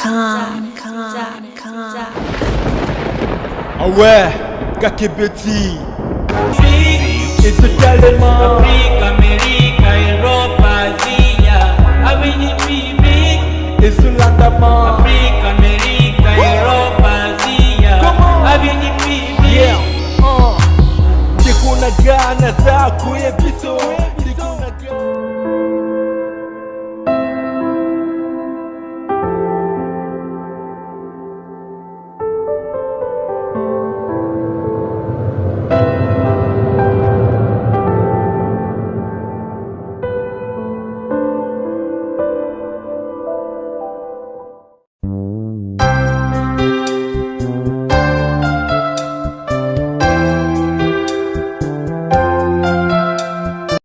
com. Ah ouais, Kakebeti. Ezotalema. Afrika, Amerika, Europa, Asia, ABGPB. Ezolandama. Afrika, Amerika, Europa, Asia, ABGPB. Yeah. Ndeko na ga naza koyebiso. Ndeko na ga.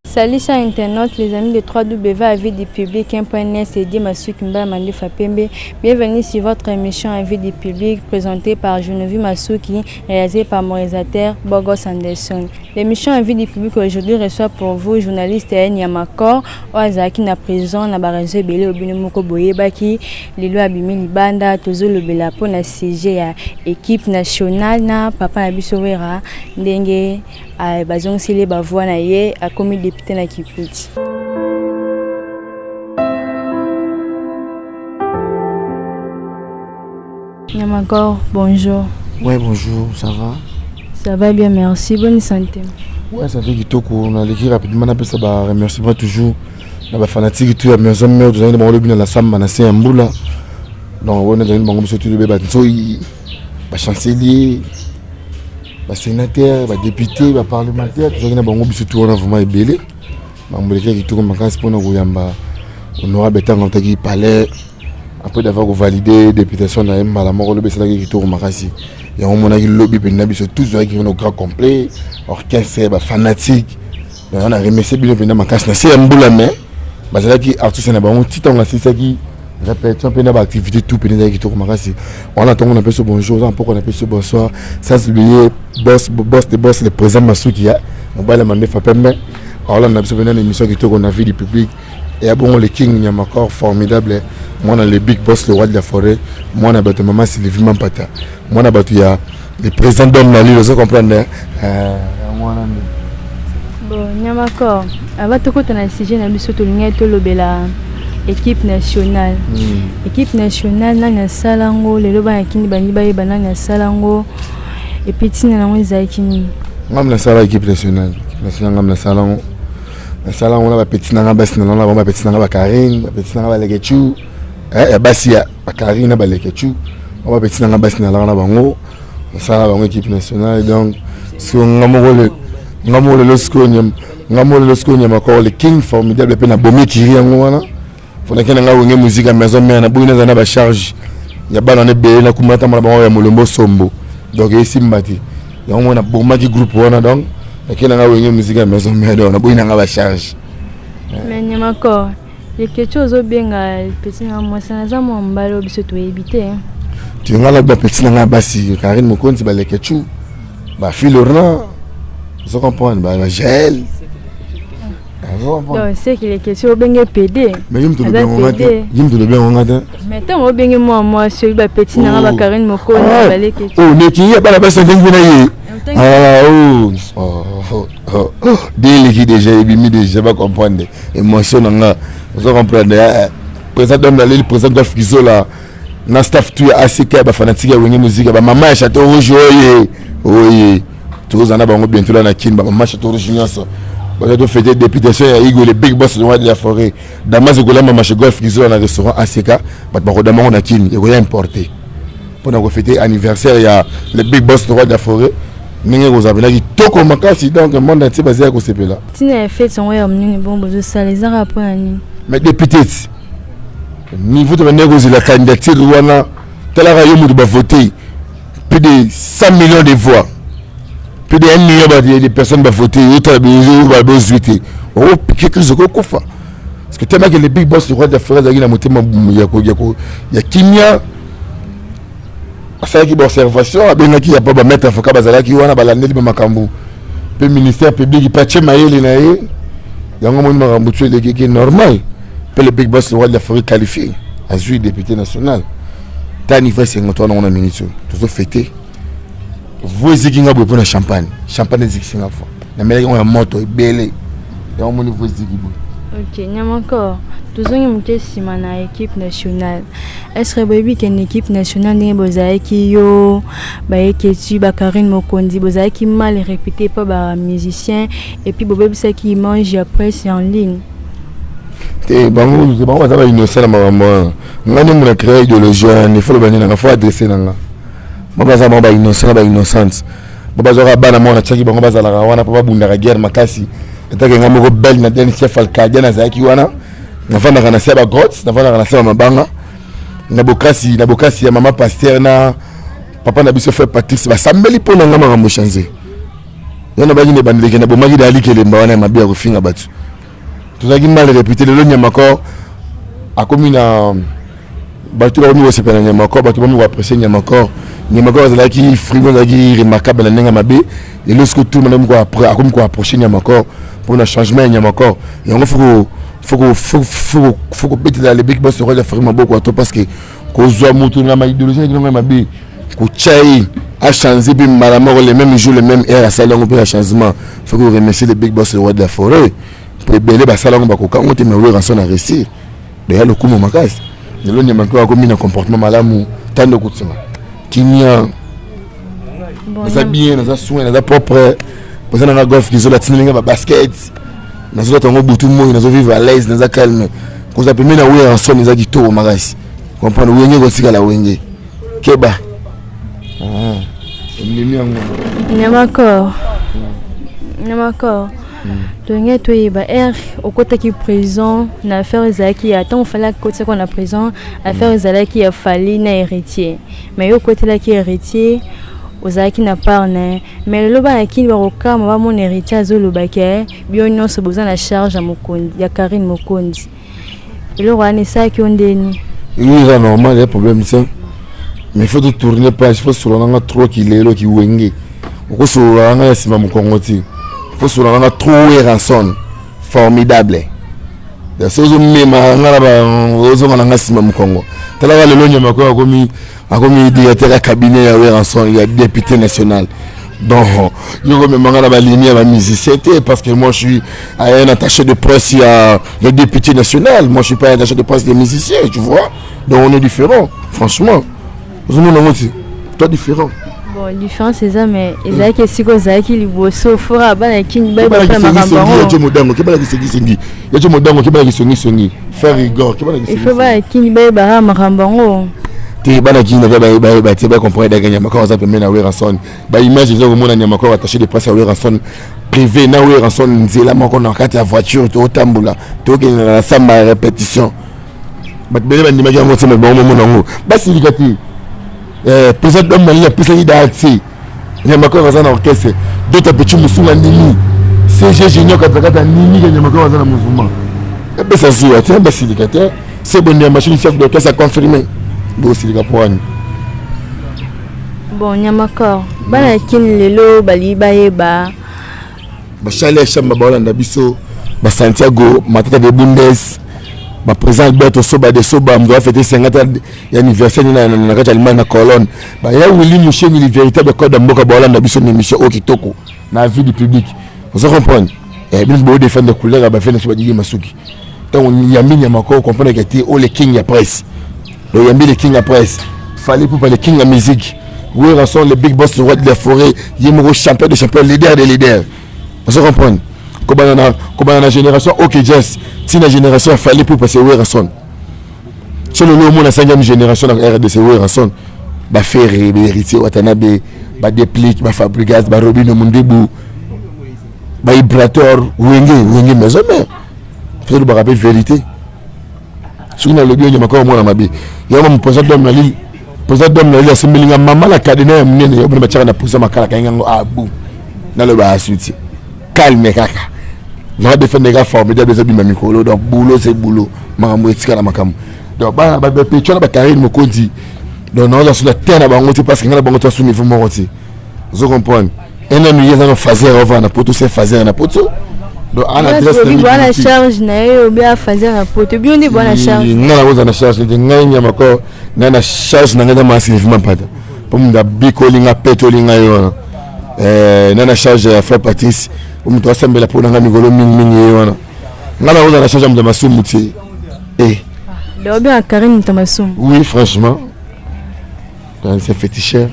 Salut chers internautes, les amis de 3W Avis du Public 1.net, c'est Di Masuki Mbala Mandefa Pembe. Bienvenue sur votre émission Avis du Public présentée par Geneviève Masuki, réalisée par mon réalisateur Bogos Anderson. L'émission Avis du Public aujourd'hui reçoit pour vous journaliste Nyamakor, oyo azalaki na prison na ba raison ebele oyo bino moko boyebaki lelo abimi libanda tozolobela mpo na sujet ya équipe nationale na papa na biso Wera ndenge bazongiseli ye ba voix na ye akomi député na Kikwit. Nyamakor, bonjour. Ouais, bonjour, ça va? Ça va bien, merci. Bonne santé. Ouais, ça fait kitoko. Naleki rapidement napesa ba remerciement toujours na ba fanatique tout ya maison mère tozalaki na bango lobi na la samba na se ya mbula. Donc wana tozalaki na bango biso tout ba nzoi, ba chancelier, ba sénateur, ba député, ba parlementaire, tozalaki na bango biso tout wana vraiment ebele. Makambo elekaki kitoko makasi mpona koyamba honorable ntango autaki palais après d'avoir kovalide députation na ye mbala moko lobi esalaki kitoko makasi. Yango omonaki lobi mpenza biso tous tozalaki na grand complet, orchestre, bafanatique. Donc na remercier bino mpenza makasi na se ya mbula, mais bazalaki artiste na bango ti ntango asilisaki répétition mpe na baactivité tout mpenza ezalaki kitoko makasi. Wana ntongo napesi bonjour, oza mpoko napesi bonsoir, sans oublier boss, boss de boss, le président Masuki ya mobali ya Mandefa Pembe aolanda biso mpenza na émission kitoko na vie du public. Ya bongo le king Nyamakor formidable, mwana le big boss, le roi de la forêt, mwana bato mama Sylvie Mampata, mwana bato ya le président d'homme na lilo, ozo comprendre mwana nde. Bon, Nyamakor, avant tokota na sujet na biso tolingai tolobela équipe nationale. Équipe nationale nani asala yango lelo bana kini bangi bayeba nani asala yango et puis ntina nango ezalaki nini? Ngam nasala équipe nationale, équipe nationale ngam nasala yango, nasala yango na bapeti nanga basi na nanga bango, bapeti nanga bakarine, bapeti nanga balekechu, ya basi ya bakarine na balekechu, bango bapeti nanga basi nalaka na bango, nasala bango équipe nationale. Donc sikoyo nga moko le nga moko lelo sikoyo nga moko lelo sikoyo Nyamakor le king formidable mpe nabomi ekiri yango wana fonaki na nga Wenge Musique ya maison mère naboyi naza na bacharge ya bana wana ebele nakuma natambola bango ya molombo sombo, donc esimba te. Yango moko nabomaki groupe wana, donc nakei na nga Wenge Musique ya maison mère, donc naboyi nanga bacharge. Mais Nyamakor, Leketchou ozobenga petit na mwasi naza mwa mobali oyo biso toyebi te. Tinga na bapeti na nga basi Karine Mokonzi, baleketchou, bafilorna, ozo comprendre, bajael. Donc c'est que Leketchou obenge PD. Mais ye moto olobi yango nga te, ye moto olobi yango nga te. Mais ntango obenge mwa mwasi oyo bapeti na nga bakarine Mokonzi, baleketchou. Oh, leki ye bana basi ndenge mpe na ye. Ah, oh, oh, oh, de eleki déjà ebimi déjà bacomprendre émotion na nga, ozo comprendre. Président d'homme naleli, président Golf Kizola na staff tout ya ACK, ya bafanatique ya Wenge Musique, ya bamama ya Château Rouge oye oye, tozala na bango bientôt la na Kini. Bamama Château Rouge nyonso baza tofete députation ya Igo le big boss, le roi de la forêt. Damas ekolamba mashe Golf Kizola na restaurant ACK, bato bakodama ngo na Kini, ekoya importe mpona kofete anniversaire ya le big boss, le roi de la forêt, ndenge ekozala mpena kitoko makasi. Donc monde entier baza ya kosepela. Ntina ya fete yango ya monene bongo bozosala ezaka mpona nini? Mais député ti niveau tobandaki kozela candidature wana, talaka yo moto bavote plus de 100 millions de voix, plus de 1 million de personnes bavote, yo tala bozwi te, okopike crise, okokufa. Parce que tellement que le big boss, le roi de la forêt, azalaki na motema ya kimia, asalaki baobservation, abengaki ya pa bamaître avocat bazalaki wana, balandeli bamakambo mpe ministère public mpe atie mayele na ye. Yango moni makambo tu elekeki normal mpe le big boss, le roi de la forêt, qualifié, azwi député national. Tani vrai sengo to nango na minute oyo tozo fêter. Vous eziki nga boye mpona champagne. Champagne ezikisi nga fo. Namelaki yango ya moto ebele. Yango moni vous eziki boye. Ok, Nyamakor, tozongi moke nsima na équipe nationale. Est-ce que boyebi ke na équipe nationale ndenge bozalaki yo bayeketi ba Karine Mokonzi bozalaki mal réputé mpo ba musicien et puis bobebisaki image ya presse en ligne? Te, bango bango baza ba innocent na makambo wana. Nga nde mona créer idéologie wana, ne faut loba nde nanga, faut adresser nanga. Bango baza bango ba innocent na ba innocente. Ba bazwaka bana moko natiaki bango bazalaka wana mpo babundaka guerre makasi. Etake nga moko belle na den chef alcadia nazalaki wana, navandaka na se ya bagrotte, navandaka na se ya mabanga na bokasi ya mama pasteur na papa na biso frère Patrice, basambeli mpo na nga makambo change. Yo nabaki na ebandeleke nabomaki dali kelemba wana ya mabe ya kofinga bato. Tozalaki mal réputé. Lelo Nyamakor akomi na bato, bakomi kosepela na Nyamakor, bato bakomi koapprécier Nyamakor. Nyamakor azalaki frigo, azalaki remarquable na ndenge ya mabe. Lelo siko tout le monde akomi koapproche Nyamakor mpona changement ya Nyamakor. Yango faut kobetela le big boss, roi d'Afrique, maboko ato, parce que kozwa moto na maidéologie na ndenge ya mabe, kotya ye achange mpe mbala moko, le même jour, le même heure, asali yango mpe ya changement. Faut koremercier le big boss, le roi de la forêt, mpo ebele basala yango bakoka yango te, mais Werrason a réussir. Deya lokumu makasi. Lelo nyama mpe akomi na comportement malamu, tando kotima kimia. Naza bien, naza soin, naza propre. Poza nanga golf kizola atindelinga babasket, nazolata yango butu moi, nazovivre à l'aise, naza calme. Kozala pembeni na Werrason eza kitoko makasi. Comprendre, Wenge kotikala Wenge, keba ondimi yango. Nyamakor, Nyamakor, tolingi toyeba r okotaki prison na affaire ezalaki ya ntango Fally akotisaki na prison. Affaire ezalaki ya Fally na Héritier, mais yo okotelaki Héritier, ozalaki na part na ye. Mais lelo bana kini bakokama, bamona Héritier azolobaki bio nyonso boza na charge ya mokonzi ya Karine Mokonzi. Eloko wana esalaki yo ndeni? Oui, eza normal, ya problème te, mais faut totourner page. Faut solola nanga trop kilelo kiwenge, okosolola nanga ya nsima mokongo te. Faut solola nanga trop Werrason formidable. So ozomema nga na ozonga nanga nsima mokongo. Talaka lelo nyama koyo akomi directeur ya cabinet ya Werrason, ya député national. Donc yo komema nga na balignes ya bamusicien te, parce que moi je suis un attaché de presse ya le député national. Moi je suis pas un attaché de presse des musiciens, tu vois. Donc on est différent, franchement. Ozomona yango te, toi différent. Bon, différence eza, mais ezalaki esika ozalaki liboso fora bana kini bayebaka makambo yango. Modango kebalaki songisongi yaco, modango kebalaki songisongi, frère Rigor kebalaki. Il faut bana kini bayebaka makambo yango. Te, bana kini naza bayeba te, bacomprendre daka Nyamakor aza pembeni na Werrason. Baimage eza komona Nyamakor attaché de presse ya Werrason privé na Werrason, nzela moko na kati ya voiture, totambola, tokende na samba ya répétition. Bato bele bandimaki yango te, me bango momona yango, basilika te. Président dom malili apesaki daa te Nyamakor aza na orchestre. Dota petit mosunga ndimi, CG Junior Katakata ndimi ke Nyamakor aza na mouvement. Epesa zuwa te, basilika te. Se bonde ya machine, chef d'orchestre aconfirme, bosilika po wani? Bon, Nyamakor, bana kini lelo balingi bayeba. Bachale ya chamba baolanda biso, basantiago Matata de Bundes, baprésident Alberto Soba de Soba, moto afete 50 ya anniversaire na kati ya Allemagne na Colonne, baya Willi Musheni, le véritable code ya mboka, baolanda biso na émission oyo kitoko na vie du public. Oza comprendre, bino boodefendre couleur ya bafe na biso badidi masuki. Ntango yambi Nyamako, comprendre ke te o le king ya presse. Donc yambi le king ya presse, Fally Ipupa, le king ya musique, Werrason, le big boss, le roi de la forêt, ye moko champion de champion, leader de leader. Oza comprendre, kobanda na génération OK Jazz ntina génération ya Fally Ipupa, c'est Werrason. So lelo omona cinquième génération na RDC, Werrason, baFerre, baHéritier Watanabe, baDeplick, baFabregas, baRobino Mundibu, baibrator, Wenge, Wenge maison mère. Tolobaka mpe vérité. Soki nalobi oyo Nyamakor mwana mabe, yango moposa dome na lili, président dome na lili asembelinga mama na cadenas ya monene yo bino batiaka na posa makala kangi yango abu. Naloba asuti calme kaka, naka défendre ka formidable eza bima mikolo. Donc boulot c'est boulot, makambo etikala makambo. Donc bana bapecho na bakarine Mokonzi, donc naoza so na te na bango te, parce que ngai na bango toasu niveau moko te. Ozo comprendre, un homme ye aza na phaser, ovanda na poto, se phaser na poto. Donc ana adresse na bwana charge na ye obi afaza na poto bino nde bwana charge. Nga na kozala na charge te, ngai nyama ko ngai na charge na ngai eza masi vraiment pata mpo moto abikoli nga petoli ngai wana eh, na charge ya frère Patrice mpo moto asambela mpo na ngai mikolo mingimingi ye wana. Ngai na kozala na charge ya moto ya masumu te eh. Donc obi Karine moto ya masumu? Oui, franchement c'est féticheur.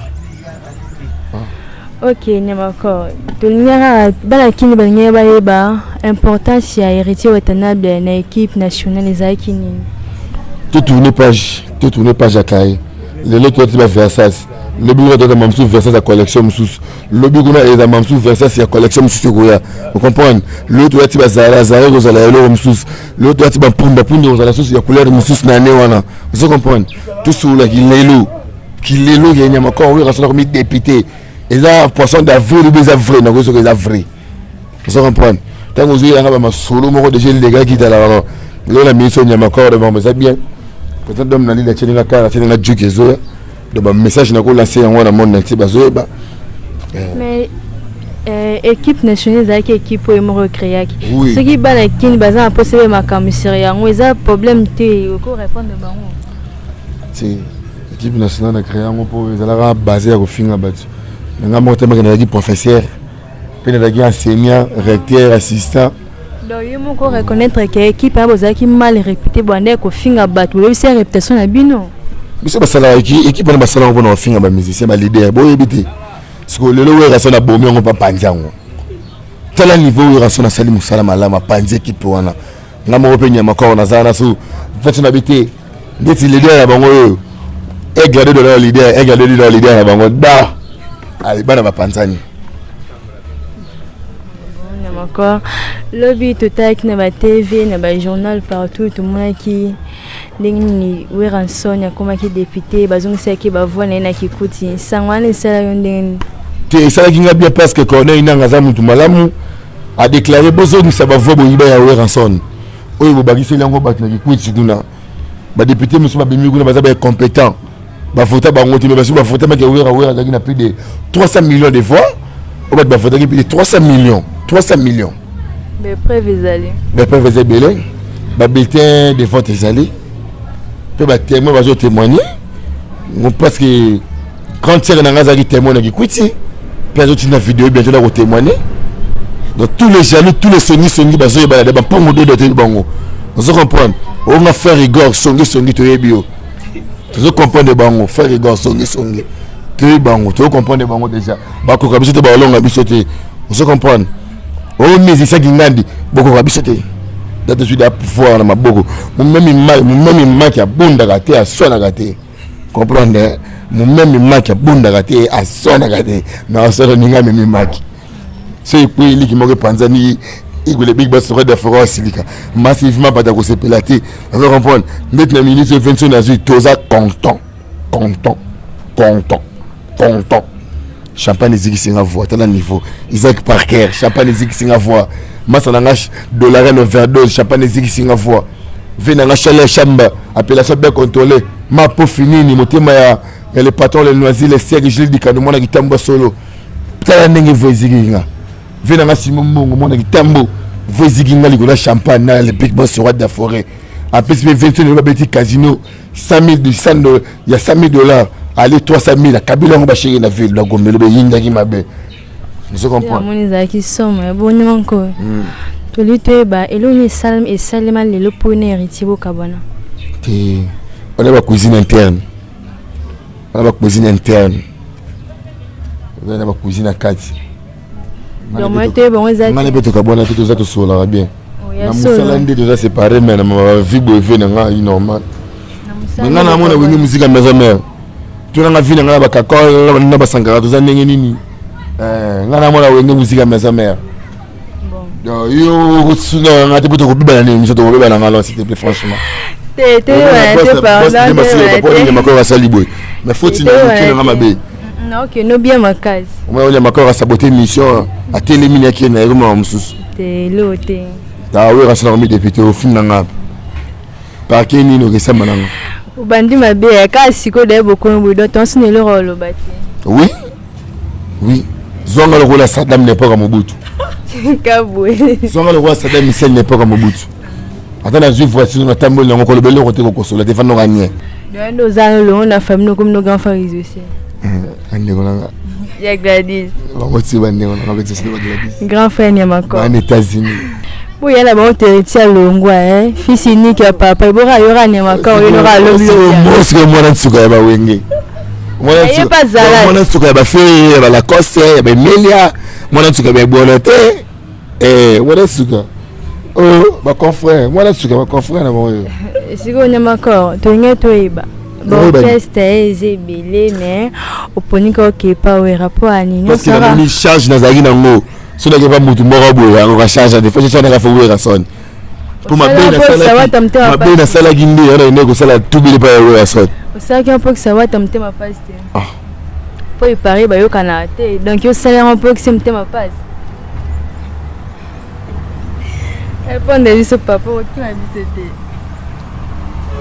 Ok, Nyamakor, tolingaka bana kini balingaka bayeba importance ya Héritier Watanabe na équipe nationale ezalaki nini? Totourne page, totourne page ya kaye. Lelo toyati ba Versace, lobi kuna toyata mosusu Versace ya collection mosusu, lobi kuna eza mosusu Versace ya collection mosusu ekoya, ocomprendre. Lelo toyati bazala zala ekozala ya eloko mosusu, lelo toyati bampunda punda ekozala susu ya couleur mosusu na ane wana, ozo comprendre. Tosololaki lelo kilelo ya nyama kor oyo kasona komi député eza poisson d'avril obi eza vrai nakoki soki eza vrai, ozo comprendre. Ntango ozoyelanga bamasolo moko deja elekaki talaka lelo na ministre nyama kor de bango eza bien. Président dom na lili atielinga kara, atielinga juki ezoya, donc bamessage nakolanse yango na monde entier bazoyeba. Mais équipe nationale ezalaki équipe oyo moko ecréaki. Soki bana kini baza na mposa ya makambo sur yango, eza problème te, okorépondre bango? Te, équipe nationale na créé yango mpo ezalaka base ya kofinga bato na ngai moko temaki. Nazalaki professeur mpe nazalaki enseignant, recteur, assistant. Donc yo moko reconnaître ke équipe wana bozalaki mal réputé, bwanda kofinga bato, boyebisi ya réputation na bino. Biso basalaka équipe wana, basalaka mpona kofinga bamusicien, baleader, boyebi te. Sikoyo lelo Werrason abomi yango mpe apanzi yango. Tala niveau Werrason asali mosala malamu, apanzi équipe wana. Nga moko mpe nyama kor naza wana so fati na bi te ndeti leader na bango oyo aigle de dollar, leader aigle de dollar, leader na bango da ali bana bapanzani. Encore lobi totalaki na batv, na bajournal, partout tomonaki ndenge nini Werrason akomaki député, bazongisaki bavoix na ye na Kikuti. Nsango wana esala yo ndenge nini? Te, esalaki nga bien parce que Corneille Nanga aza mutu malamu, adéclaré bozongisa bavoix boyiba ya Werrason oyo bobakiseli yango bato na Kikwiti kuna. Badéputé mosusu babimi kuna baza baincompétent, bavota bango te, mais basusu bavotamaki ya Wera. Wera azalaki na plus de 300 millions de voix oyo bato bavotaki, plus de 300 millions, 300 millions. Bapreuve ezali? Bapreuve eza ebele, babulletin de vote ezali mpe batémoin bazotémoigne, parce que grande sœur na ngai azalaki témoin na Kikwiti mpe azotinda video bientôt na kotémoigne. Donc tous les jaloux, tous les songi songi bazoyebana de bampongo dodo, toyebi bango, ozo comprendre. Onga frère Igor songi songi, toyebi yo, tozo comprendre bango. Frère Igor songi songi, toyebi bango, tozo comprendre bango déjà. Bakoka biso te, balonga biso te, ozo comprendre. Oyo musicien kingandi, bokoka biso te. Da tozwi da pouvoir na maboko. Momemi maki abondaka te, aswanaka te, comprendre. Momemi maki abondaka te, aswanaka te, mais aswana ninga amemi maki so ekweyi liki moko epanzani. Igwele big boss roi d'Afrique asilika massivement, bato akosepela te, azo comprendre. Ndeti na minute oyo 25 nazwi, toza content, content, content, content. Champagne ezikisi nga voix, tala niveau Isaac Parker. Champagne ezikisi nga voix, masa na nga dollar na overdose. Champagne ezikisi nga voix, ve na nga chaleur chamba, appellation bien contrôlée, mapofi nini motema ya le patron le noisy le siècle Gilles Dikano, mwana kitambo solo. Tala ndenge voix eziki nga, ve na nga Simo Mbongo, mwana kitambo. Voix eziki nga likolo ya champagne na le big boss roi de la forêt. Apesi mpe 21 babeti casino 100 000 ya 100 000 $, ale 300 000 akabeli yango basheke na ville na Gombe, beyindaki mabe, ozo comprendre. Amoni ezalaki somo ya boni moko. Toli toyeba eloko nini esalema lelo mpona Héritier bokabwana? Te, wana bacuisine interne, wana bacuisine interne, eza na bacuisine na kati. Ngana mpe tokabwana te, toza tosololaka bien na mosala nde toza séparé, mais na vie boye vie na ngai normal. Mais ngai namona Wenge Musica Maison Mère, tonanga vie na ngai na bakaka na basankaka, toza ndenge nini. Ngai namona Wenge Musica Maison Mère, yo kosuna nga te mpo tokobibana nini, miso tokobebana nga. S'il te plaît, franchement makoro asali boye, mais foti nanga mabe. Ok, no bien makasi. Omona makoro asabote mission, atelemi na akende na ye mosusu. Te, elo te. Oyo kasala komi député, ofunda nga parke nini okesamba nanga. Obandi mabe kaka sikoyo, daye bokomi boye, donc tonsina eloko oloba te. Oui. Zwanga lokola Saddam na époque ya Mobutu. Kabwe. Zwanga lokola Saddam Hussein na époque ya Mobutu. Ata nazwi voiture natamboli nango, koloba eloko te, kokosola te, fandonga nie. Nde oza lolongo na famille, okomi no grand frère exaucé. Bandeko nanga. Ya Gladys. Bango ti bandeko nanga baexaucé, ba Gladys. Grand frère Nyamakor. Bana États-Unis. Boya na bango territoire longwa, eh? Fils unique ya papa eboka ayoka Nyamakor, oyo noka alobi. Mosike mwana nsuka ya bawenge. Mwana nsuka ya bafere, ya balacoste, ya baemelia, mwana nsuka ya baebola te, mwana nsuka baconfrère, mwana nsuka baconfrère na bango. Sikoyo Nyamakor, tolingai toyeba, baorchestre eza ebele, mais oponi kaka okepa Wera mpo ya nini? Parce que namoni charge nazalaki nango. So nakepa mutu moko boye, akoka charge te. Fo charge naka fo Werrason, mpo mabe nasalaki nde wana ende kosala tubili mpa ya Werrason. Osalaki mpo kisawata motema pasi te, mpo epare bayokana te, donc osala yango mpo okisi motema pasi. Répondre biso papa, okima biso te,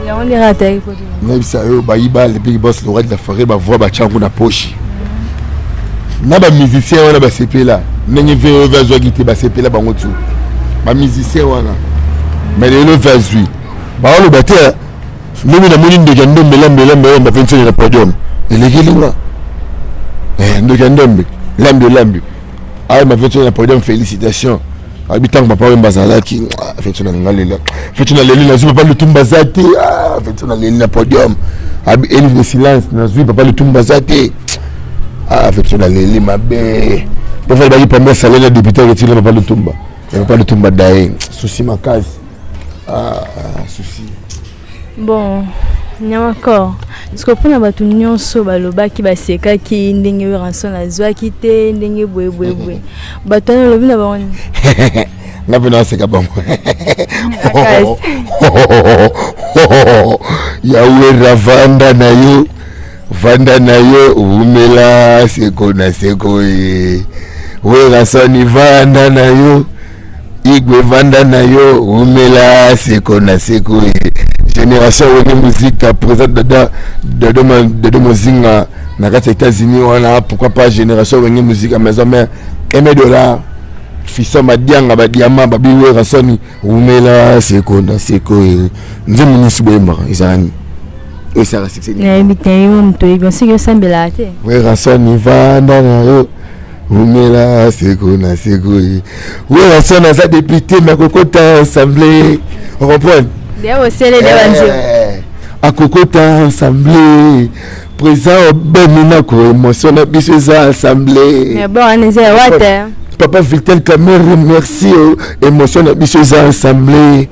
yango ndenge ataki. Nayebisa yo, bayiba le big boss, le roi de la forêt, bavoi batyango na poche na bamusicien wana. Basepela ndenge ve oyo azwaki te, basepela bango tu bamusicien wana. Mais lelo ve azwi, baoloba te. Lobi namoni ndoki ya ndombe lambe lambe oyo bafensoni na podium, elekelinga ndoki ya ndombe lambi olambi ayo bafensoni na podium. Félicitation. Abi ntango papa Wemba azalaki, fenso na nga lela, fenso na leli, nazwi papa Lutumba aza te. Fenso na leli na podium, abi eli de silence, nazwi papa Lutumba aza te. Fenso na leli mabe mpo fali baki pambe asale na député aketili papa Lutumba ya papa Lutumba daye susi makasi, susi. Bon, Nyamakor, parceke mpona bato nyonso balobaki, basekaki ndenge Werrason azwaki te, ndenge boyeboyeboye, bato wana olobi na bango nini? Nga mpe naseka bango. Ya Wera, vanda na yo, vanda na yo, umela seko na seko ye. Werrason, vanda na yo. Igwe, vanda na yo, umela seko na seko ye. Génération Wenge Musique, président Dada Dado Mozinga na kati ya États-Unis wana, pourquoi pas Génération Wenge Musique ya Maison Mère, eme dollar fisa madianga badiama babi. Werrason, umela seko na seko ye. Nzembo nyonso boyembaka ezala nini oyo esalaka succès? Nayebi te, yo moto oyebi, soki osambelaka te. Werrason, vanda na yo, umela seko na seko ye. Werrason aza député, mais akokota assemblée, ocomprendre? Nde osele nde banzembo. Akokota assemblée, président obemi na ko émotion na biso eza assemblée. Mais bon, wana eza ya wata. Papa Vital Kamerhe, merci, émotion na biso eza assemblée.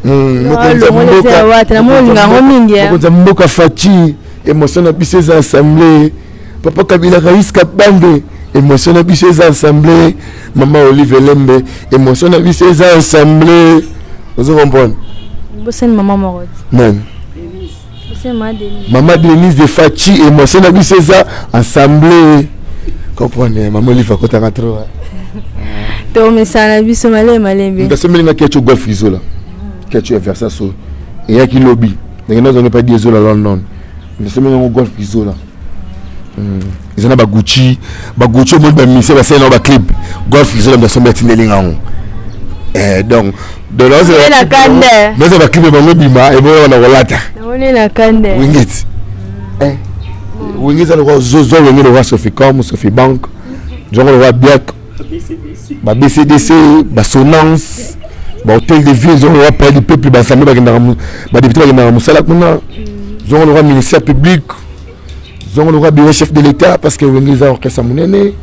Mokonzi ya mboka Faci, émotion na biso eza assemblée. Papa Kabila, Rais Kabambe, émotion na biso eza assemblée. Mama Olive Lembe, émotion na biso eza assemblée. Ozo comprendre? Bosani mama moko. Nani? Mama Denise de Faci, émotion na biso eza assemblée. Comprendre, mama Olive akotanga trop. Tomesana na biso malembe malembe. Ndasomelinga kecho golf izola, kecho ya Versace oyo eyaki lobi, ndenge nazongi mpa di ezola London. Ndasomelinga yango, golf izola eza na bagucci, bagucci omoni bamisie basali nango baclip. Golf izola, ndasombi, atindelinga yango. Donc naza baclip ya bango ebima eboyaka na kolata. Wengeti, Wenge eza lokwa zwa, Wenge lokwa Soficom, Sofibank, zongo lokwa Biak, ba BCDC, basonance, bahôtel de ville, zongo lokwa palais du peuple, baassemblée bakendaka, badéputé bakendaka mosala kuna, zongo lokwa ministère public, zongo lokwa bureau chef de l'État, parce que Wenge eza orchestre monene.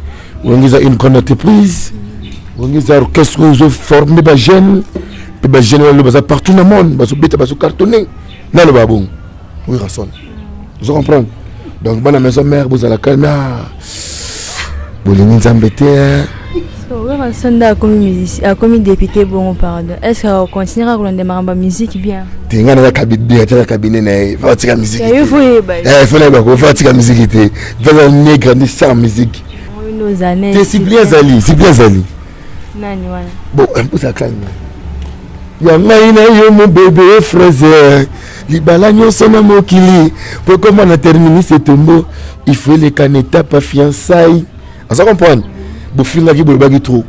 Wenge eza une grande entreprise. Wenge eza orchestre oyo ezoforme bajeune, mpe bajeune wana baza partout na monde, bazobeta, bazocartonne. Naloba bongo, Werrason, ozo comprendre? Donc bana Maison Mère, bozala calme, bolingi Nzambe te. Werrason nde akomi, akomi député bongo, pardon, est ce que akocontinue kaka kolanda makambo ya musique bien? Te, ngai naza directeur ya cabinet na ye. Fa atika musique. Yo fo yeba. Fo nayeba ko fa atika musique te, fa nègre nde sans musique te. Sibli azali, sibli azali. Nani wana? Bon, ozala calme ya ngai na yo mobebe fraise. Libala nyonso na mokili, po ekoma na terminus etombo, il faut eleka na étape ya fiançaille. Aza comprendre? Bofingaki, bolobaki trop,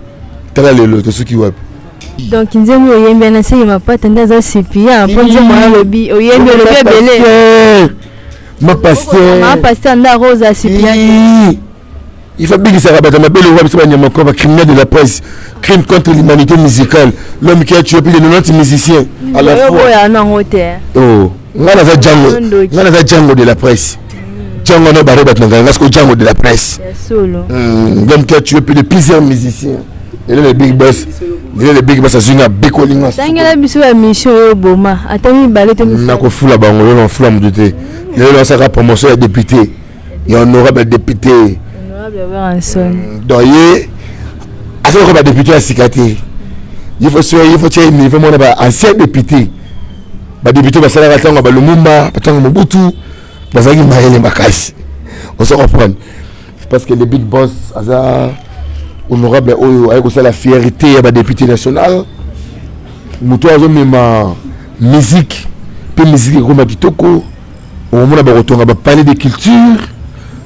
tala lelo tosuki wapi? Donc nzembo oyembi na seki mapata nde aza suppliant mpo nzembo wana olobi, oyembi, olobi ebele. Ma pasteur. Ma pasteur nde akoza suppliant. Il faut bigisaka bato mabe lokola biso banyama ko bacriminel de la presse, crime contre l'humanité musicale, l'homme qui a tué plus de 90 musiciens à la fois. Oyo nango te. Oh, nga naza Django, nga naza Django de la presse. Django na bare bato na ngai, nga siko Django de la presse. Ya solo. L'homme qui a tué plus de plusieurs musiciens. Ele le big boss, ele le big boss azwi nga, abekoli nga. Tangela biso ya mission oyo boma ata mibale to misato. Nakofula bango lelo, nafula motu te. Lelo nasaka promotion ya député, ya honorable député. Honorable Werrason. Donc ye aza lokola badéputé ya sika te. Ye faut so ye faut tia niveau mona ba ancien député, badéputé basalaka ntango ya balumumba, ntango Mobutu, bazalaki mayele makasi. Ozo comprendre? Parce que le big boss aza honorable oyo aye kosala fierté ya badéputé national. Moto oyo azomema musique mpe musique ekoma kitoko. Okomona bakotonga bapalais de culture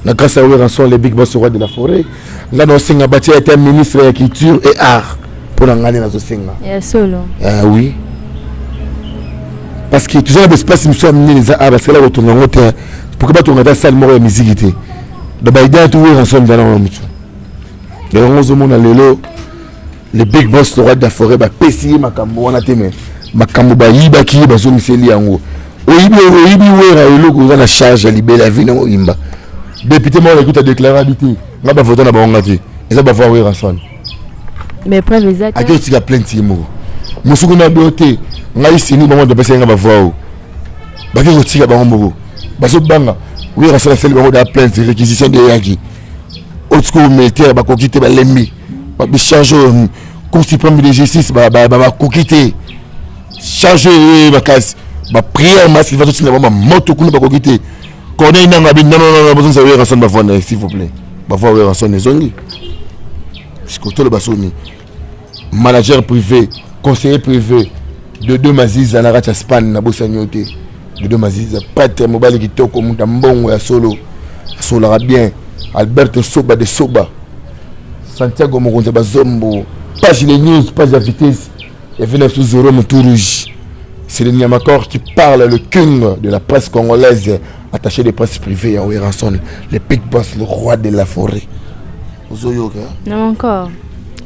na grâce à Werrason, le big boss, roi de la forêt. Nga naosenga batia ete ministre ya culture et art. Mpo na ngai nde nazosenga. Ya solo. Ah oui, parce que toza na baespace mosusu ya minene eza a basikala kotonga yango te. Pourquoi batonga ata salle moko ya musique te? Donc baidea tu Werrason nzala wana motu yango ozomona lelo le big boss, le roi de la forêt, bapesi ye makambo wana te. Mais makambo bayibaki ye, bazongiseli yango. Oyibi, oyibi Wera eloko, oza na charge ya libela ya vi nango oyimba. Député moko nakuta déclaré abi te nga bavote na bango nga te, eza bavoix Werrason. Mais preuve eza te. Ake otika plainte ye moko mosuku na bio te. Ngai sini bango bapesi nga bavoix oyo, bake kotika bango moko bazobanga. Werrason asali bango da plainte, réquisition nde eyaki. Otiku militaire bakoki te, balembi bacharge oyo. Cour suprême de justice bakoki te, charge oyo makasi. Baprière masque bazotinda bango bamoto kuna, bakoki te. Corneille Nanga abi non, non, non, bozongisa Werrason bavoix na ye, s'il vous plaît. Bavoix Werrason ezongi. Siko toloba soni manager privé, conseiller privé de deux Maziza na kati ya Spain, nabosani yo te. Dodo Maziza, prêtre, mobali kitoko, moto ya mbongo ya solo, asolaka bien. Alberto Soba de Soba, Santiago mokonzi ya bazombo, page les news, page ya vitesse ya vina biso Zoro motu rouge. C'est le Niamakor qui parle, le king de la presse congolaise, attaché de presse privée ya Werrason, le big boss, le roi de la forêt. Ozoyoka? Non, encore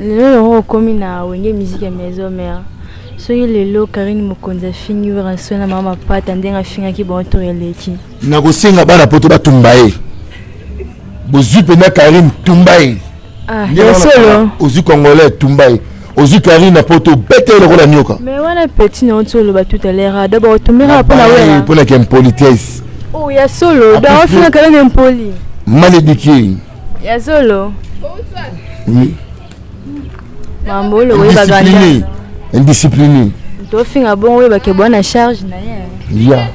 lelo yango okomi na Wenge Musique ya Maison Mère. Soki lelo Karine Mokonzi afingi Werrason na mama Mapata ndenge afingaki bango to eleki, Nakosenga bana poto batumba ye. Bozwi mpenza Karine, tumba ye. Ah, ya solo. Ozwi congolais, tumba ye. Ozwi Karine na poto, bete ye lokola nyoka. Mais wana petit na oti oloba tout à l'heure ado bakotumbeka mpona Wera. Mpona ke impolitesse. Oh, ya solo. Donc ofinga Karine impoli. Mal éduqué. Ya solo. Oui. Mambo oyo oyebaka. Indiscipliné, indiscipliné. Tofinga bongo, oyebake bwa na charge na ye. Ya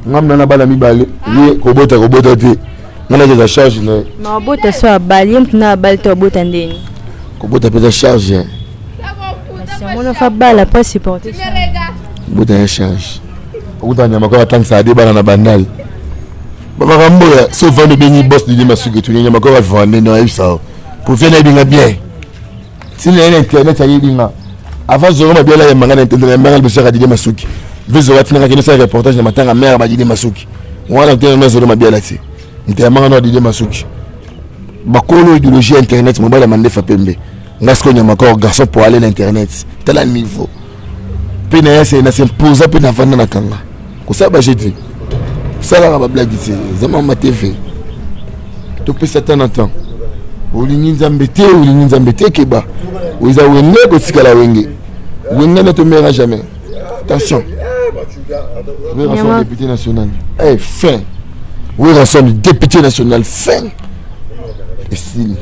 ngambi na bana mibale, ye kobota kobota te, nga naza charge na ye. Ma abota so abali ye, mutu na abali to abota ndeni. Kobota mpenza charge. Kasi yango fa bala po supporter. Kobota ya charge. Okuta nyama kaka atangisaka de bana na bandali. Bamakambo ya so vande obengi boss Didi Masuki, etuni nyama kaka vande na ayebisa po vie nayebi nga bien. Ntina ye na internet, ayebi nga avant Zoro Mabiala ayembanga na internet, ayembanga liboso yaka Didi Masuki. Ve Zoro atinaka kende osala reportage na matanga mare ba Didi Masuki wana te na Zoro Mabiala te, nte yambanga na Didi Masuki. Bakolo idéologie ya internet, mobali ya mandefa pembe. Nga sikoyo nyama kor garçon po aller na internet, tala niveau mpe na ye na s'imposa mpe navanda na kanga kosala baje te, kosalaka bablagi te. Eza mama TV, topesa ta na temps. Olingi Nzambe te, olingi Nzambe te, keba. Oza Wenge, kotikala Wenge. Wenge ne tombera jamais. Attention, Werrason député national. Eh, fin. Werrason député national, fin, esili.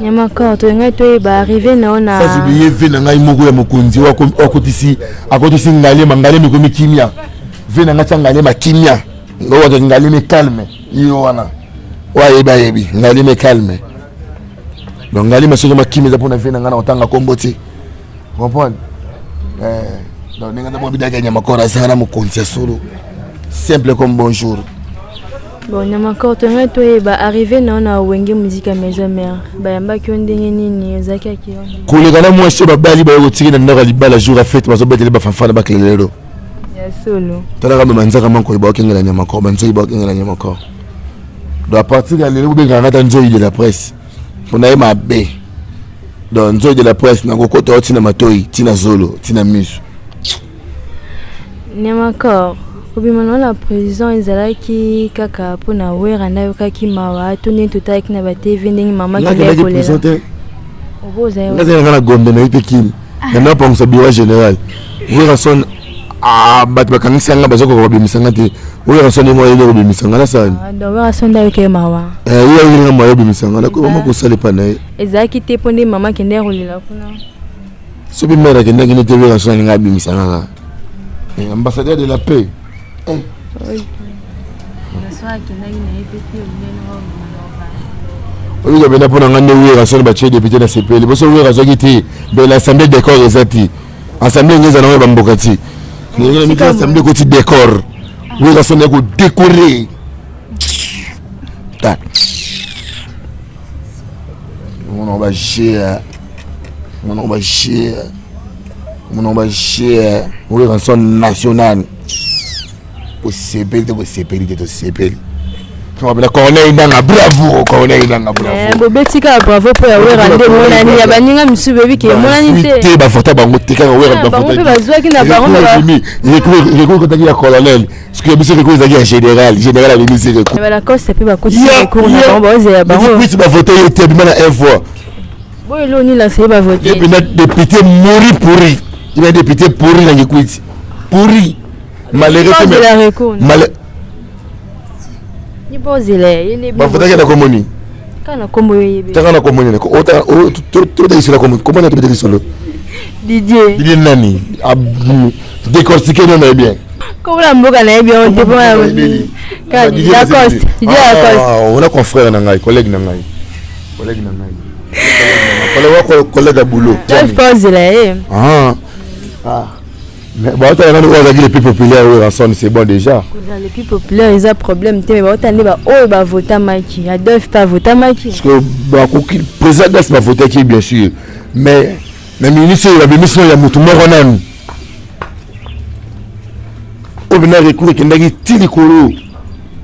Nyamakor, tolingai toyeba arrivé na yo na Sans oublier ve na ngai moko ya mokonzi oyo akotisi, akotisi Ngalema. Ngalema ekomi kimia. Ve na ngai tia Ngalema kimia, oyo akaki Ngalema calme ye wana, oyo ayebi, ayebi Ngalema calme. Donc Ngalema soki makimia eza mpona ve na ngai na kotanga kombo te. Comprendre? Donc ndenge nzambe abidaki ya Nyamakor, azanga na mokonzi ya solo, simple comme bonjour. Bon, Nyamakor, tongai toyeba arrivé na na Wenge Musica Maison Mère. Bayambaki yo ndenge nini? Ezalaki aki yo ndenge? Koleka na mwasi oyo babali baye kotika na ndako ya libala jour ya fete, bazobetele bafanfana na bakelelelo. Ya solo. Talaka me manzaka mankoyi baokengela Nyamakor, banzoi baokengela Nyamakor. Donc à partir ya lelo bobengaka ata nzoi de la presse mpona ye mabe. Donc nzoi de la presse nakokota yo ntina matoi, ntina zolo, ntina miso. Nyamakor, kobima na na prison ezalaki kaka mpona Wera nde ayokaki mawa to ndenge totalaki na batv ndenge mama akendaki prison te? Oboza. Nga azali nanga na Gombe, nayebi mpe kini na napangisa bureau général Werrason. Bato bakangisi yanga, bazokoka kobimisa nga te. Werrason ye moko ayebi kobimisa nga, nasani. Donc Werrason nde ayokaki mawa? Ye ayeli nga mawa, obimisa nga, nakoyeba kosala epa na ye. Ezalaki te mpo nde mama akendaki kolela kuna? Soki mare akendaki nde te, Werrason alinga abimisa nga kaka. Ambassadeur de la paix. Akendaki na ye mpe te? Oyika mpena mpo na nga nde Werrason batie député na sepeli boso. Wera azwaki te, mais l'assemblée décor eza te. Assemblée enge eza nango bamboka ti miki, assemblée ekoti décor. Werrason ya kodécorer. Mona bagie, mona bagie, mona bagie. Werrason national, bosepeli te? Bosepeli te? Tosepeli. Tokabela Corneille Nanga, bravo Corneille Nanga, bravo. Bobeti kaka bravo mpo ya Wera nde emonani, ya baninga misusu bebi ke emonani te. Te, bavota bango te, kaka Wera. Bango mpe bazwaki na bango. Recours ekotaki ya colonel, soki ya biso recours ezalaki ya général. Général abimisi recours. Balacoste mpe bakotisi recours na bango, baozela bango. Kuti bavote ye te, abima na un voix. Boyo eloo nini laseye bavote? Ye mpena député mouri pourri, ye mpena député pourri na Kikwiti, pourri, malheureux. Ozela recours ni bozela ye nde. Bavotaki na komoni. Kaka na kombo yo yebi. Taka na komoni tobeta lisolo, komoni tobeta lisolo. Didier. Didier nani? Décortiquer nano ye bien. Komona mboka nayebi yango te mpona kaka Didier Lacoste, Didier Lacoste. Ona confrère na ngai, collègue na ngai, collègue na ngai, collègue, collègue ya boulot. Ozela ye. Ah mais baotala nani oyo azalaki le plus populaire? Oyo Ranson, c'est bon déjà. Kozala le plus populaire eza problème te, mais baotala nde baoyo bavotamaki. Adolphe mpe avotamaki. Parce que bakoki président gas bavotaki bien sûr, mais na ministre oyo babimisi oyo ya motu moko nanu oyo mpena recours ekendaki ti likolo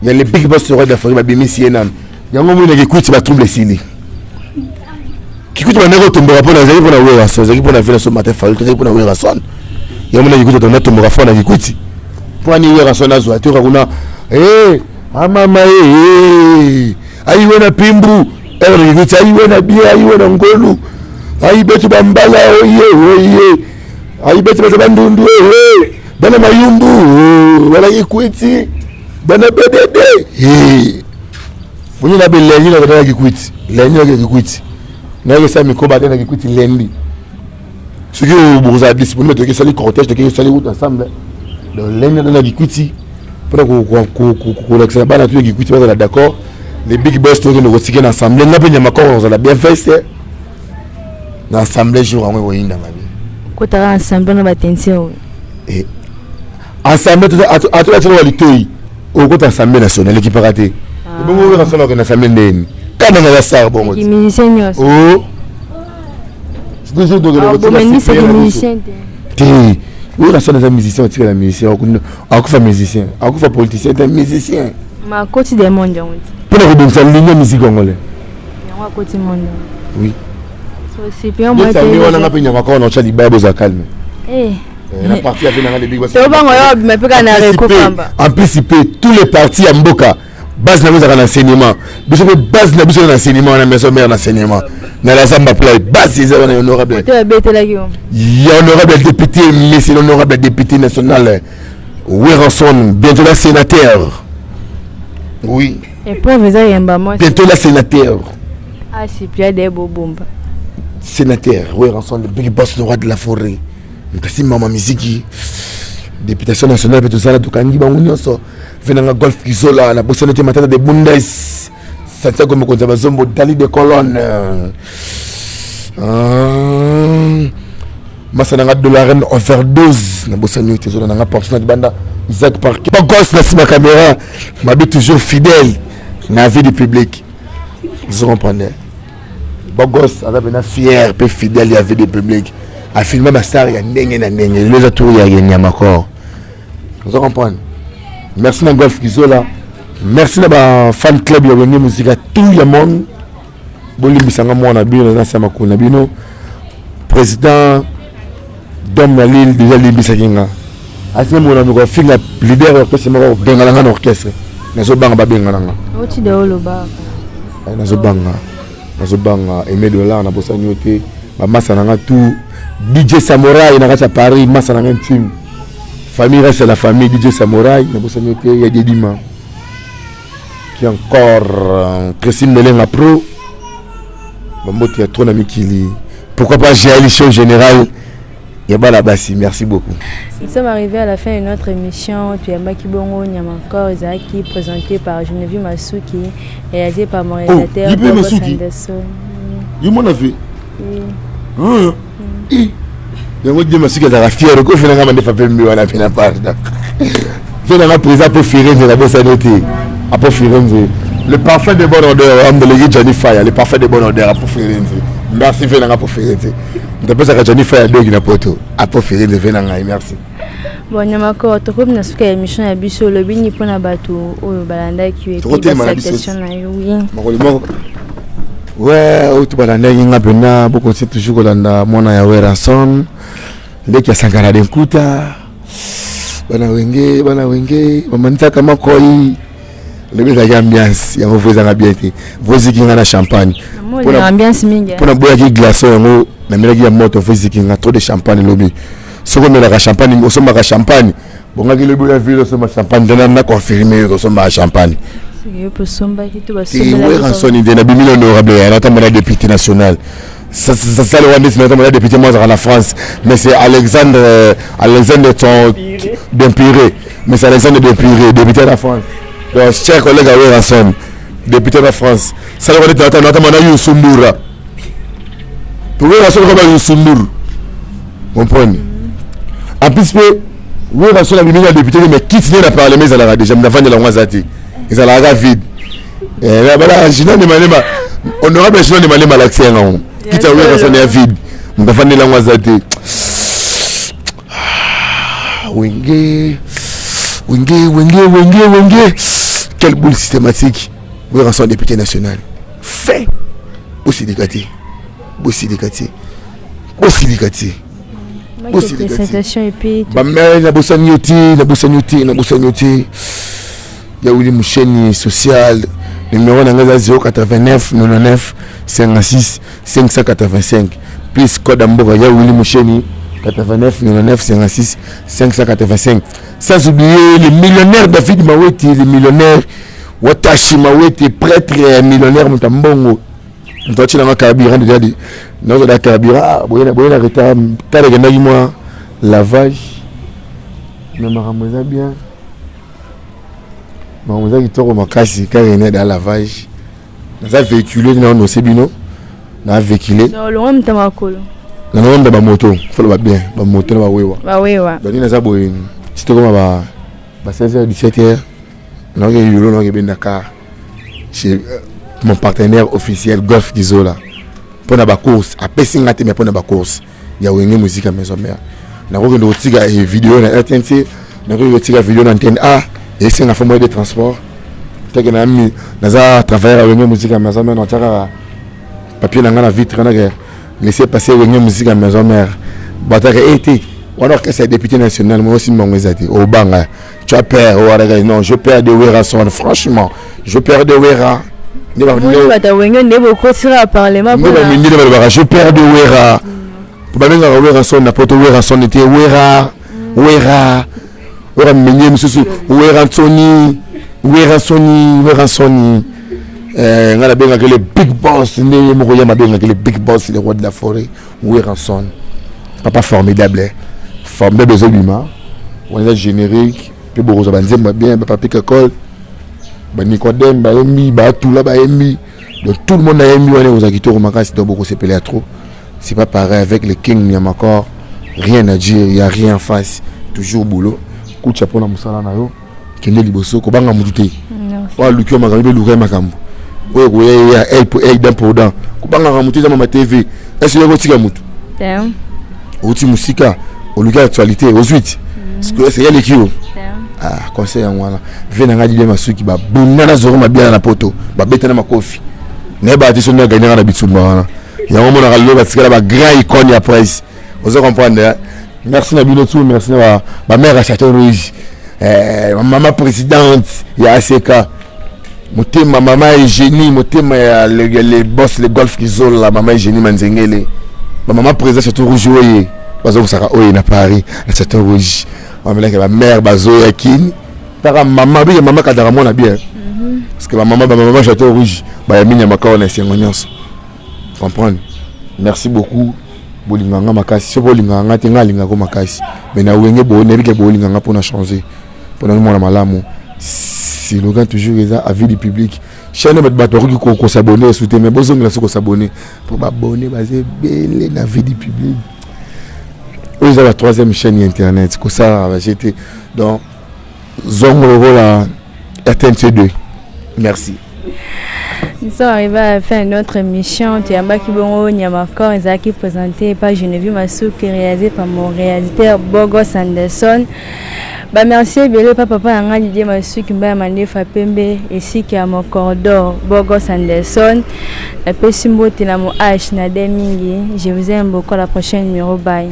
ya le big boss roi d'Afrique, babimisi ye nanu. Yango moi na Kikwiti batrouble esili. Kikwiti bandaki kotomboka mpona ezalaki mpona Werrason, ezalaki mpona vena so Martin Fayulu, ezalaki mpona Werrason. Yango na Kikwiti tona tomboka fo na Kikwiti mpo ani Werrason azwa te. Oka kuna amama e ayiwe na pimbu ere na Kikwiti, ayiwe na bie, ayiwe na ngolu, ayi betu bambala oye oye, ayi betu bato bandundu, bana mayumbu, bana Kikwiti, bana BDD. Moni na be lendi na kotala Kikwiti, lendi na Kikwiti, nayekesa mikoba te na Kikwiti lendi. Soki bokozala disponible, toki esali cortège, toki esali route ensemble. Donc lendi na Kikwiti mpona kolakisa na bana tu ya Kikwiti bazala d'accord. Les big boss tokende kotika na assemblée. Nga mpe nyama koko kozala bien feste na assemblée jour yango ekoyinda mabe. Kotaka ensemble na batension oyo. Assemblée atolatina wa litoi, okota assemblée nationale ekipaka te. Ebongo oyo nasala okende assemblée ndeni kana nga ya sar bongo. Musicien nyonso. Oh, toujours bomenisaki musicien te. Te, oyo nasala eza musicien, otikala musicien, akufa musicien, akufa politicien te, musicien. Ma akoti de monde yango ti. Mpona kobongisa ligne ya musique congolais. Yango akoti monde yango. Oui. So cyprien moi. Te wana nga mpe nyama kaka na otya libaya, bozala calme. Na parti ya nanga lebiki. Tobango yo obima mpe kaka na rekopamba. En plus mpe tous les partis ya mboka, base na biso ezalaka na enseignement. Biso mpe base na biso na enseignement wana, maison mère na enseignement na la Zamba Play, base eza wana. Honorable te babetelaki yo. Ya honorable député, monsieur l'honorable député national Werrason, bientôt la sénateur, oui. Épreuve eza yemba mwasi. Bientôt la sénateur. Ah, Cyprien de bobomba. Sénateur Werrason, le big boss, le roi de la forêt, kasi mama miziki, députation nationale mpe tozala, tokangi bango nyonso. Ve nanga Golf Kizola na bosano te, Matata de Bundes, Santiago mokonzi ya bazombo, Dali de Colonne, masa nanga Dolaren overdose na bosani oyo te, ezola nanga portion na libanda, Isaac Park Bagos na nsima caméra. Babi toujours fidèle na vie du public. Vous comprenez? Bogos aza mpena fier mpe fidèle ya vie du public. Afilma bastar ya ndenge na ndenge. Lelo eza tour ya Nyama Corps. Vous comprenez? Merci na Golf Kizola. Merci na ba fan club ya Wenge Musica tout le monde. Bolimbisanga mwana bino na sa makolo na bino. Président Dom na Lille déjà limbisaki nga. Asime mona moko finga leader orchestre moko bengana nga na orchestre. Nazobanga babengana nga. Oti de oloba. Nazobanga. Nazobanga Aimé Dollar na bosani yo te. Ba massa na nga tout. DJ Samurai na kati ya Paris, massa na nga intime. Famille reste la famille DJ Samurai na bosani yo te ya Dedima. Qui encore Tracy Melenga Pro. Bambote ya trop na mikili. Pourquoi pas GL show général Yabala Bassi, merci beaucoup. Nous sommes arrivés à la fin de notre émission. Tuyambaki Bongo Nyama Corps Ezaki, présenté par Geneviève Masuki, réalisé par mon réalisateur oh, Bobo Masuki. Sanderson. Yo mona vu. Oui. Ah. Yango Dieu Masuki azalaka fier ko fena nga mandefa pembe wana pena pardon. Fena nga président po Firenze na bosani te. Apo Firenze. Le parfum de bonne odeur, Amdelegi Johnny Fire, le parfum de bonne odeur Apo Firenze. Merci fena nga po Firenze. Ndapesaka Johnny Fire dogi na poto. Apo Firenze fena ngai, merci. Bon, Nyama Corps, tokomi na suka ya émission ya biso, olobi nini mpona bato oyo balandaki yo, et puis Tokotelema na biso. basalutation na yo, oui. Makolo moko. Ouais, oyo to balandaki nga mpena, bokontinue toujours kolanda mwana ya Werrason, ndeki ya Sankara de Nkuta, bana wenge, bana wenge, bamanisaka makoi. Lobi ezalaki ambiance, yango vo ezanga bien te. Vo eziki nga na champagne. Namoni Mpona ambiance mingi, eh. mpona boyaki glaçon yango, namelaki ya moto, vo eziki nga trop de champagne lobi. Soki omelaka champagne, osombaka champagne, bongaki lobi oya ville osomba champagne, nde na confirme yo osombaka champagne. Soki yo mpe osombaki to Te basombelaki Werrason nde nabimi honorable ya natambola député national. Ça le Rwanda, c'est notamment député moi en France, mais c'est Alexandre Alexandre ton d'Empiré, mais c'est Alexandre d'Empiré, député de la France. Donc cher collègue à Werrason, député de la France, ça le Rwanda notamment na Youssou N'Dour. Pour Werrason comme Youssou N'Dour. Comprenez? En plus Werrason a mis un député mais quitte na parlement ils allaient déjà mais avant de la Ngazati. Ils allaient vide. Eh là voilà, Gina de Malema. Honorable Gina de Malema l'accès en quitte à Werrason est vide. Ndafandi la Ngazati. Wenge, Wenge, Wenge, Wenge, Wenge. Quelle boule systématique. Werrason député national. Fait. Bosilikati. Bosilikati. Bosilikati. Bosilikati. Présentation et puis Ba mère na bosani yo te, na bosani yo te, na bosani yo te. Ya Willy Moucheni social. Numéro na ngai eza 089 99 56 585. Plus code ya mboka ya Willy Moucheni 89 99 56 585. Sans oublier le millionnaire David Mawete, le millionnaire Watashi Mawete, prêtre et millionnaire Mutambongo. Mtochi na carburant déjà dit. Nazo da carburant, ah, boye na boye na retard, tala kendaki moi lavage. Mais makambo eza bien. Makambo eza kitoko makasi kaka ene da lavage. Naza véhiculé na nose bino. Na véhiculé. Olongo moto makolo. Na nonda ba moto, faut ba bien, ba moto na ba wewa. Bawewa. Donc naza boye. Si tokoma ba ba 16h 17h, na ke yolo na ke benda car. Chez mon partenaire officiel Golf Gizola. Pona ba course, apesi nga te mais pona ba course. Ya Wenge Musica Maison Mère. Na ko kende kotika vidéo na RTNC, na ko kotika vidéo na antenne A, et c'est na forme de transport. Teke na mi naza travailleur ya Wenge Musica Maison Mère, na tiaka papier na nga na vitre na ke laisser passer Wenge Musica Maison Mère. Bataka été wana orchestre ya député national moi aussi mango ezati obanga. Tu as peur, ouais, non, je perds de Werrason, franchement, je perds de Werra. Moni bato wenge nde bokotira parlement. Nde bamingi nde balobaka je perds de Werra. Po babengaka Werrason na poto Werrason ete Werra, Werra, Werra mingi mosusu Werransoni, Werransoni, Werransoni. Nga nabengaka le big boss, nde ye moko ye mabengaka le big boss, le roi de la forêt, Werrason. Papa formidable, eh. Formidable ezobima. Wana eza générique, pe bokozwa banzembo bien, ba Papi Kakol, ba Nicodème bayembi, ba Tula bayembi. Donc tout le monde ayembi wana ekozala kitoko makasi, donc bokosepela ya trop. C'est pas pareil avec le King Nyamakor, rien à dire, y a rien en face, toujours boulot. Kucha pona mosala na yo, kende liboso, kobanga mutu te. Oyo aluki yo makambo, mpe luka ye makambo. Oyo ekoya ye ya œil pour œil, dent pour dent. Kobangaka motu eza mama TV. Ese yo kotika motu outi mosika, oluki actualité, ozwi ti ese aleki yo. Ah, conseil yango wana. Ve na ngai Didier Masuki, babunda na Zoro Mabiala na Poto, babeta na makofi, nayebaka te so nde agagnaka na bitumba wana. Yango monaka lelo batikala bagrand icône ya presse, ozo comprendre. Merci na bino tous, merci na bamare ya Château Rouge, mama présidente ya ACK motema, mama Eugénie motema ya le boss, le golf Kizola, mama Eugénie Manzengele, bamama président Château Rouge oye bazokosaka oyo na Paris na Château Rouge, bamelaki bamare bazoya kini taka mama bike, mama kadaka mwana bien, parce que bamama Château Rouge bayami nyamaka wana esengo nyonso, comprendre. Merci beaucoup. Bolinganga makasi. Soki bolingaka nga te, nga alingako makasi, mais na wenge nayebi ke bolinganga mpona changer, mpona mwana malamu. Slogan toujours eza avis du public. Chaîne, bato bakoki kos'abonner esu te, mais bozongela so kos'abonner mpo babone baza ebele na vie du public. Oyo eza ba troisième chaîne ya internet kosalaka baje te, donc zongo lokola RTNC 2. Merci. Nous sommes arrivés à la fin de notre émission. Toyambaki bongo Nyamakor, ezalaki présenté par Geneviève Masuki, réalisé par mon réalisateur Bogos Anderson. Bamerci ebele pa papa na ngai Didier Masuki Mbaya Mandefa Pembe, esika ya Mokordor Bogos Anderson. Napesi mbote na mo H na de mingi. Je vous aime beaucoup. À la prochaine numéro, bye.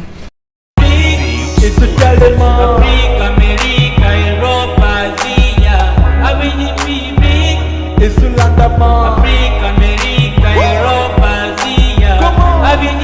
Ezotalema. Afrika, Amerika, Europa, Asia, avis du public. Ezolandama. Afrika, Amerika, Europa, Asia, Comment? avis.